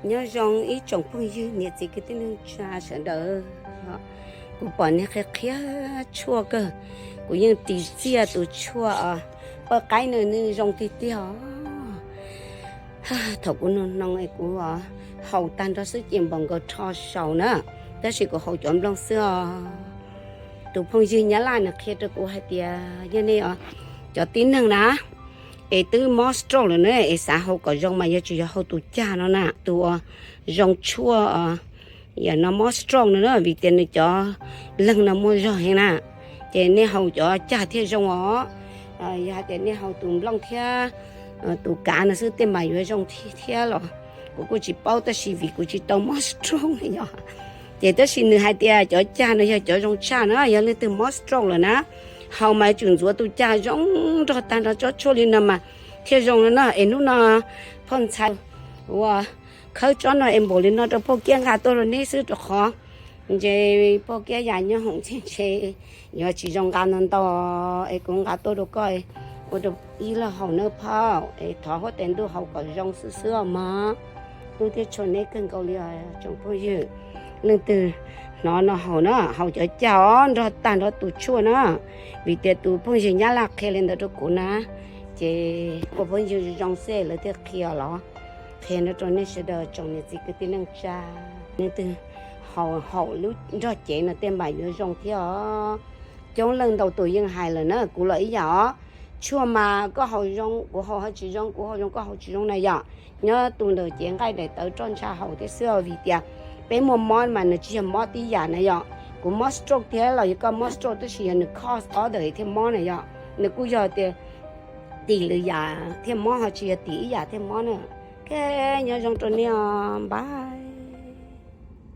Nyob zoo ib tsoom phooj ywg niam txiv kwv tij neej tsa sawv daws. Kuv pom nej qhia qhia tshuaj kawg, kuv yeej ris txiaj tus tshuaj pawj qaib no nws zoo tiag tiag os. Thaum kuv nug noo es kuv haus tag nrho xwb ces npaum nkaus rho saus na, tab sis kuv haus cov nplooj xwb os. Tus phooj ywg Nyab Laj nws qhia rau kuv hais tias yog nej os, cov tib neeg na es twb mob stroke lawm na es xav haus kom zoo mas yuav tsum yog haus tus cag no na, tus uas zoo tshuaj yam no mob stroke no na, vim tias nws cov leeg no muaj zog heev na, ces nej haus cov cag thiaj zoo os. Yog hais tias nej haus tus nplooj thiab tus kav no xwb tej mas yuav zoo thiab los kuv kuj tsis paub, tab sis vim kuv tsis tau mob stroke na yog, ces tab sis nws hais tias cov cag no yog cov zoo tshaj na, yog leej twg mob stroke lawm na, haus mas yuav tsum ntxuav tus cag zoo nrog tag nrho tsob tshuaj li no mas thiaj zoo no na. Es hnub no phauj ntxhais ua khawb tsob no es npaum li no rau Paj Kiab nqa tuaj rau neb xwb rau qhov ntshe Paj Kiab yam nyob hoom ntxhiaj ntshe yuav tsis zoo nqa ntau ntau, es kuv nqa tuaj rau koj ua rau ib leeg haus nawb phauj, es thov huab tais ntuj haus kom zoo xwb xwb os mog. Hlub thiab tshua neb kawg nkaus li os tsoom phooj ywg. Leej twg hnov no haus na, haus cov cag os nrog tag nrho tus tshuaj na, vim tias tus phooj ywg Nyab Laj qhia li ntawd rau kuv na, ces ua phooj ywg zoo xwb lawv thiaj qhia los qhia no rau nej sawv daws tsoom niam txiv kwv tij neej tsa. Leej twg haus haus lub nrog cev no tej mas yuav zoo thiab os. Coob leej ntau tus yeej hais lawm na, kuv los ib yam os. Tshuaj mas koj haus zoo kuv haus ho tsis zoo, kuv haus zoo koj haus tsis zoo na yom. Nyob tus ntawm cev nqaij daim tawv roj ntsha haus thiab xwb os, vim tias peb muaj mob mas nws tsis yog mob tib yam na yom. Kuv mob stroke thiab los yog koj mob stroke tab sis yog nws cause other thiaj mob na yom. Nws kuj yog tias tim lwm yam thiaj mob ho tsis yog tim ib yam thiaj mob na. Ok, nyob zoo rau nej os, bye.